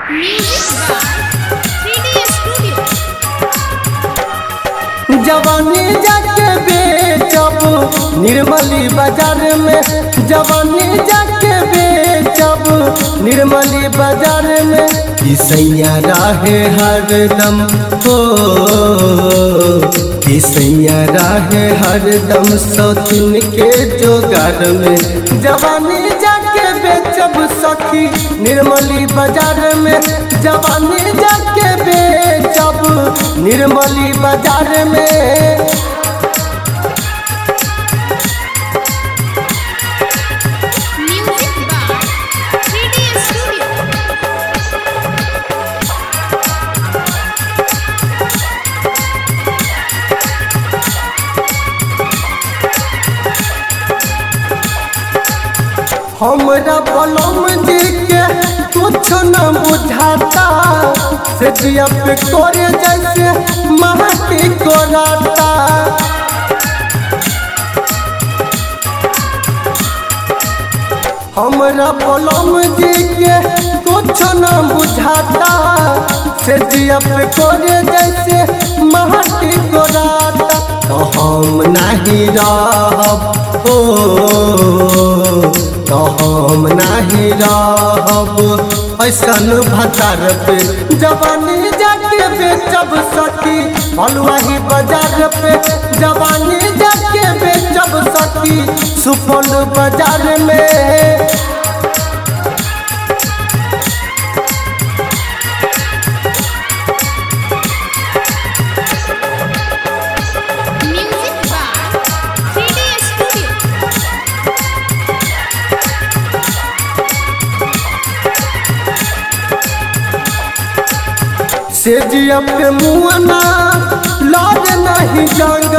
Music by 3D Studio. जवानी जाके बेचब निर्मली बाजार में, जवानी जाके बेचब निर्मली बाजार में। सैया राहे हरदम हो, सैया राहे हरदम सौतिन के जोगार में। जवानी जाके बेचब सखी निर्मली बाजार में, जवानी जाके बेचब निर्मली बाजार में। Music by 3D Studio. हमरा बलम जी के कुछ न बुझाता, से जिया पे कोरे जैसे महती कोराता। हमरा बलम जी के कुछ न बुझाता, से जिया पे कोरे जैसे महती कोराता। तो हम नहीं रहब हो, तो हम नहीं रहब ऐसन भतार पे। जवानी जाके बेचब सखी बलुआही बाजार पे, जवानी जाके बेचब सखी सुपौल बाजार में। Music by 3D Studio. से जिया पे मुअना लाज नहीं जंग,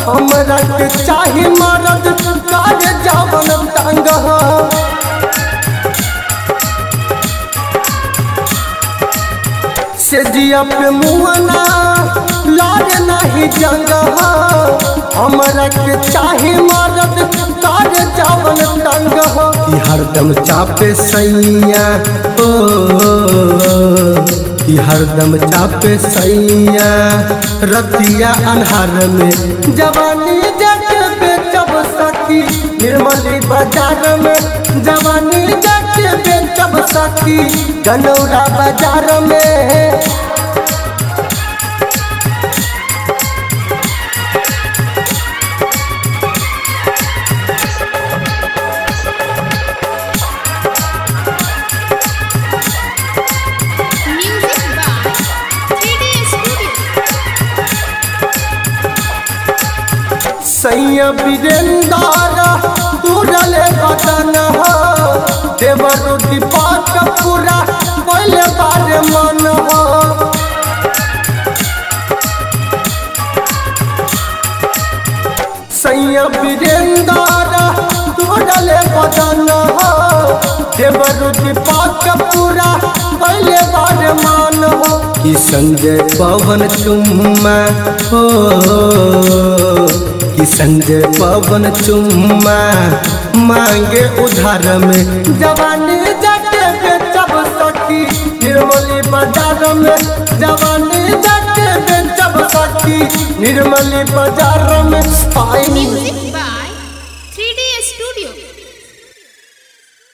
हमरा के चाही मरद कार जावन तंग। से जिया पे मुअना लाज नहीं जंग, हमरा के चाही मरद कार जावन तंग। हरदम चापे सैया ओ, हरदम चापे सैया रतिया अन्हार में। जवानी जाके बेचब सखी निर्मली बाजार में, जवानी जाके बेचब सखी गनौरा बाजार में। Music by 3D Studio. सैया वीरेंद्र तुरले बदन हो, देवर दीपक पूरा पहले बार मन हो। सैया वीरेंद्र तुरले बदन हो, देवर दीपक पूरा पहले बार मन हो। कि संजय पवन चुम्मा हो, कि संजय पवन चुम्मा मांगे उधार में। जवानी जाके बेचब सखी निर्मली बाजार में, जवानी जाके बेचब सखी निर्मली बाजार में। Music